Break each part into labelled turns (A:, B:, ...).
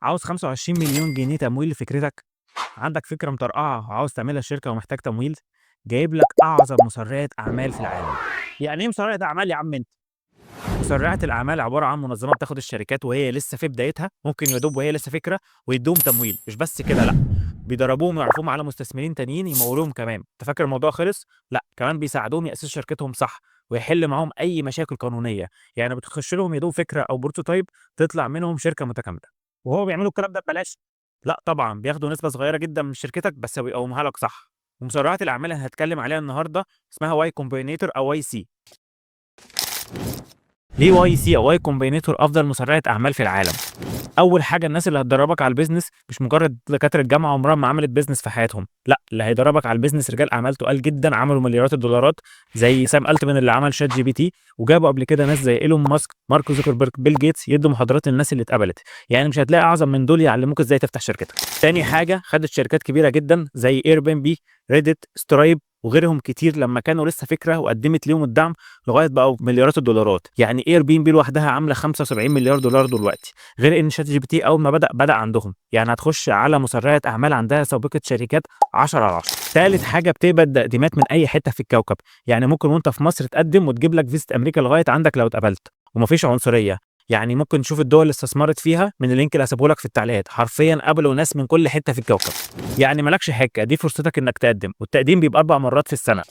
A: عاوز 25 مليون جنيه تمويل لفكرتك؟ عندك فكرة مطرقعة وعاوز تعملها شركة ومحتاج تمويل؟ جايب لك أعظم مسرعة أعمال في العالم. يعني إيه مسرعة أعمال يا عم أنت؟ مسرعة الأعمال عبارة عن منظمة بتاخد الشركات وهي لسه في بدايتها، ممكن يا دوب وهي لسه فكرة، ويدوهم تمويل. مش بس كده، لأ، بيدربوهم ويعرفوهم على مستثمرين تانيين يمولوهم كمان. أنت فاكر الموضوع خلص؟ لأ، كمان بيساعدوهم يأسسوا شركتهم صح، ويحل معاهم أي مشاكل قانونية. يعني بتخش لهم يدوب فكرة أو prototype تطلع منهم شركة متكاملة. وهو بيعملوا الكلام ده ببلاش؟ لأ طبعًا، بياخدوا نسبة صغيرة جدًا من شركتك بس بيقوموها لك صح. ومسرعة الأعمال اللي هنتكلم عليها النهارده اسمها Y Combinator أو YC. ليه YC أو Y Combinator أفضل مسرعة أعمال في العالم؟ أول حاجة، الناس اللي هتدربك على ال business مش مجرد دكاترة جامعة عمرهم ما عملت business في حياتهم، لأ، اللي هيدربك على ال business رجال أعمال تقال جدًا عملوا مليارات الدولارات، زي سام ألتمان اللي عمل ChatGPT، وجابوا قبل كده ناس زي إيلون ماسك، مارك زوكربيرج، بيل جيتس يدوا محاضرات للناس اللي اتقبلت. يعني مش هتلاقي أعظم من دول يعلموك إزاي تفتح شركتك. تاني حاجة، خدت شركات كبيرة جدًا زي Airbnb، Reddit، Stripe وغيرهم كتير لما كانوا لسه فكرة، وقدمت ليهم الدعم لغاية بقوا مليارات الدولارات. يعني Airbnb لوحدها عاملة 75 مليار دولار دلوقتي، غير إن ChatGPT أول ما بدأ بدأ عندهم. يعني هتخش على مسرعة أعمال عندها سابقة شركات 10 على 10. تالت حاجة، بتقبل تقديمات من أي حتة في الكوكب، يعني ممكن وأنت في مصر تقدم وتجيب لك فيزا أمريكا لغاية عندك لو اتقبلت، ومفيش عنصرية. يعني ممكن تشوف الدول اللي استثمرت فيها من ال link اللي هسيبه لك في التعليقات، حرفيا قبلوا ناس من كل حتة في الكوكب. يعني مالكش حجة، دي فرصتك انك تقدم، والتقديم بيبقى 4 مرات في السنة.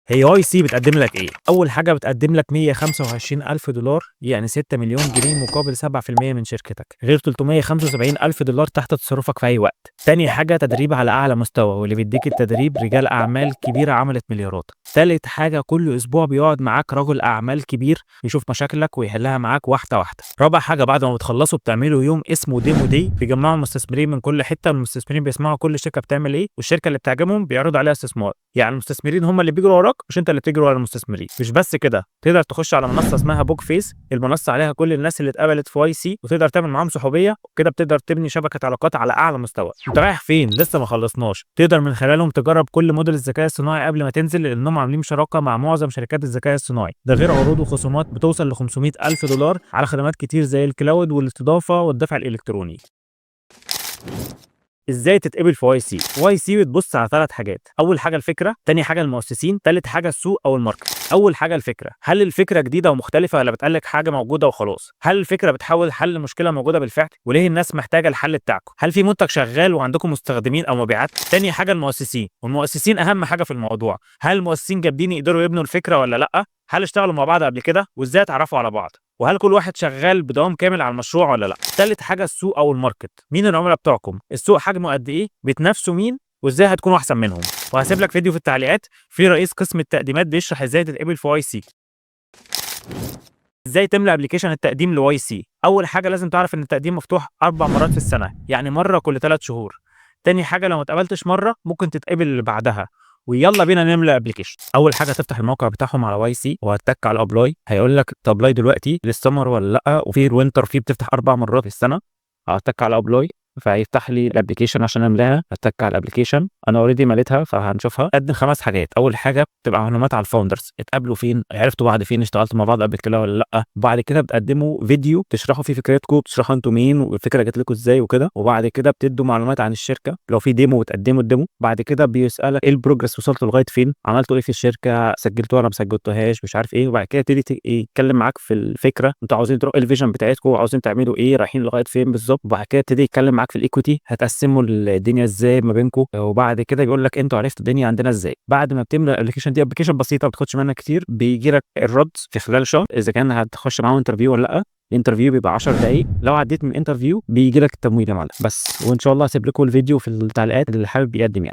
A: هي YC بتقدم لك ايه؟ اول حاجة، بتقدم لك 125 الف دولار، يعني 6 مليون جنيه، مقابل 7% من شركتك، غير 375 الف دولار تحت تصرفك في اي وقت. تاني حاجة، تدريب على اعلى مستوى، واللي بيديك التدريب رجال اعمال كبيرة عملت مليارات. تالت حاجة، كل اسبوع بيقعد معاك رجل اعمال كبير يشوف مشاكلك ويحلها معاك واحدة واحدة. رابع حاجة، بعد ما بتخلصوا بتعملوا يوم اسمه demo day، بيجمعوا المستثمرين من كل حتة. المستثمرين بيسمعوا كل شركة بتعمل ايه، والشركة اللي بتعجبهم بيعرضوا عليها استثمار. يعني المستثمرين هم اللي بيجروا وراك، مش انت اللي بتجري ورا المستثمرين. مش بس كده، تقدر تخش على منصة اسمها Bookface، المنصة عليها كل الناس اللي اتقبلت في YC، وتقدر تعمل معاهم صحوبيه، وكده بتقدر تبني شبكة علاقات على اعلى مستوى. انت رايح فين؟ لسه ما خلصناش. تقدر من خلالهم تجرب كل موديل الذكاء الصناعي قبل ما تنزل، لانهم عاملين شراكة مع معظم شركات الذكاء الصناعي. ده غير عروض وخصومات بتوصل ل 500 الف دولار على خدمات كتير زي ال cloud والاستضافه والدفع الالكتروني. ازاي تتقبل في YC؟ YC بتبص على 3 حاجات: اول حاجة الفكره، تاني حاجة المؤسسين، تالت حاجة السوق او ال market. اول حاجة الفكره: هل الفكرة جديدة ومختلفة ولا بتقلد حاجة موجودة وخلاص؟ هل الفكرة بتحاول حل مشكلة موجودة بالفعل؟ وليه الناس محتاجه الحل بتاعكم؟ هل في منتج شغال وعندكم مستخدمين او مبيعات؟ تاني حاجة المؤسسين، والمؤسسين اهم حاجة في الموضوع. هل المؤسسين جادين يقدروا يبنوا الفكرة ولا لا؟ هل اشتغلوا مع بعض قبل كده وازاي اتعرفوا على بعض؟ وهل كل واحد شغال بدوام كامل على المشروع ولا لا؟ تالت حاجة السوق او ال market: مين العملاء بتوعكم؟ السوق حجمه قد ايه؟ بتنافسوا مين؟ وازاي هتكونوا احسن منهم؟ وهسيب لك فيديو في التعليقات في رئيس قسم التقديمات بيشرح ازاي تتقبل في YC. ازاي تملى application التقديم ل YC؟ اول حاجة، لازم تعرف ان التقديم مفتوح 4 مرات في السنه، يعني مرة كل 3 شهور. تاني حاجه، لو ما اتقبلتش مرة ممكن تتقبل اللي بعدها. ويلا بينا نملى application. اول حاجة تفتح الموقع بتاعهم على YC وهتك على apply، هيقول لك ت apply دلوقتي للسمر ولا لا، وفي ال winter في بتفتح 4 مرات في السنه. هتك على apply فهيفتح لي ال application عشان املاها. اتك على ال application، انا already مليتها فهنشوفها. قدم خمس حاجات: اول حاجة بتبقى معلومات على ال founders، اتقابلوا فين، عرفتوا بعض فين، اشتغلتوا مع بعض قبل كده ولا لا. بعد كده بتقدموا فيديو تشرحوا فيه فكرتكم، تشرحوا انتوا مين والفكرة جات لكم ازاي وكده. وبعد كده بتدوا معلومات عن الشركه، لو في demo بتقدموا ال demo. بعد كده بيسالك ايه ال progress، وصلتوا لغاية فين، عملتوا ايه في الشركه، سجلتوها ولا ما سجلتوهاش، مش عارف ايه. وبعد كده يبتدي يتكلم معاك في الفكره، انتوا عاوزين تروحوا ايه، ال vision بتاعتكم، عاوزين تعملوا ايه، رايحين لغاية فين بالظبط. وبعد كده يبتدي يتكلم معاك في ال equity، هتقسموا الدنيا ازاي ما بينكم. وبعد كده يقول لك انتوا عرفتوا الدنيا عندنا ازاي؟ بعد ما بتملى ال application، دي application بسيطة ما بتاخدش منك كتير، بيجي لك الرد في خلال شهر اذا كان هتخش معاهم interview ولا لا. ال interview بيبقى 10 دقايق، لو عديت من ال interview بيجي لك التمويل يا معلم بس. وان شاء الله هسيب لكم الفيديو في التعليقات اللي حابب يقدم يعني.